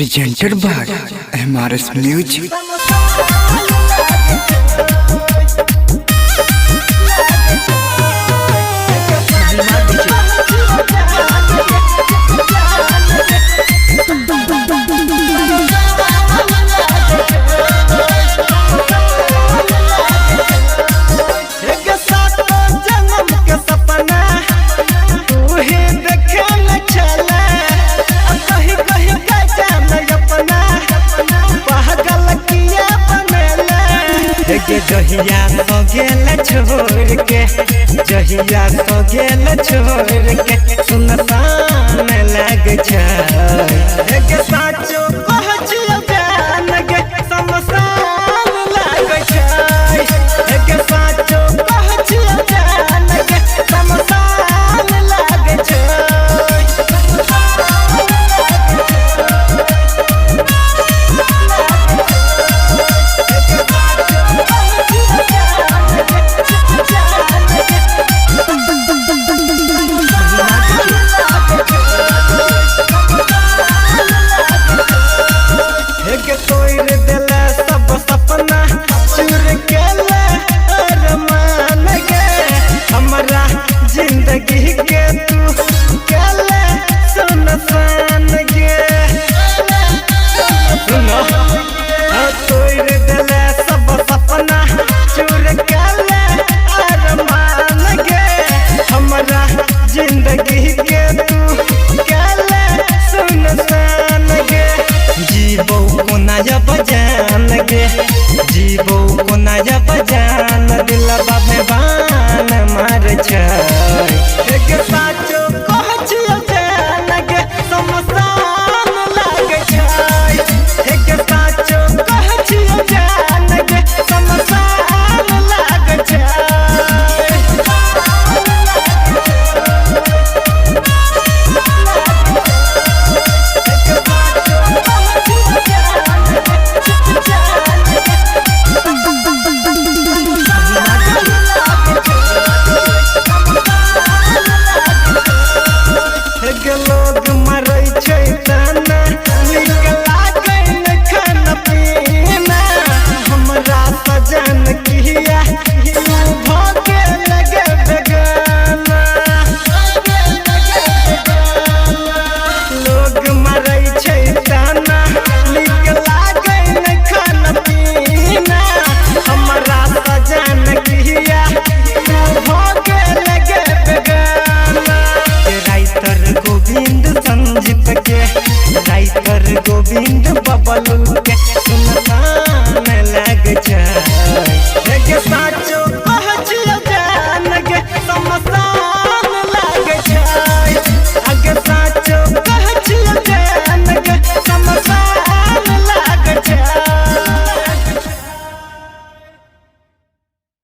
Presented by MRS Music. एक साथ जन्म के सपना तू ही देखे न चले, कहीं कहीं का जान अपना पागल किया बनेले। देखे जहिया सो गेल छोड़ के, जहिया सो गेल छोड़ के सुनसान लग छै। एक साचो कह छियो जान गे शमशान लाग छै। एक साचो कह छियो जान गे शमशान लाग छै। एक तोड़ देला सब सपना चूर केला अरमान गे, हमरा जिंदगी के तू केला सुनसान गे। सुनो तोड़ देला सब सपना चूर केला अरमान गे, हमरा जिंदगी के तू केला सुनसान गे। जीवो कोना जब जान गे, जीवो कोना जब जान, दिलबा में बान मार छै। एक साचो कह छियो जान गे शमशान लाग छै। एक साचो कह छियो जान गे शमशान लाग छै। एक लोग मरै छै ताना, नीक लागै न खाना पीना, हमरा सजन किया तू भऽ गेल गे बेगाना। लोग मरै छै ताना, नीक लागै न खाना पीना, हमरा सजन किया तू भऽ गेल गे बेगाना। राइटर गोविंद संजीत के, राइटर गोविंद बबलू के सुनसान लग छै।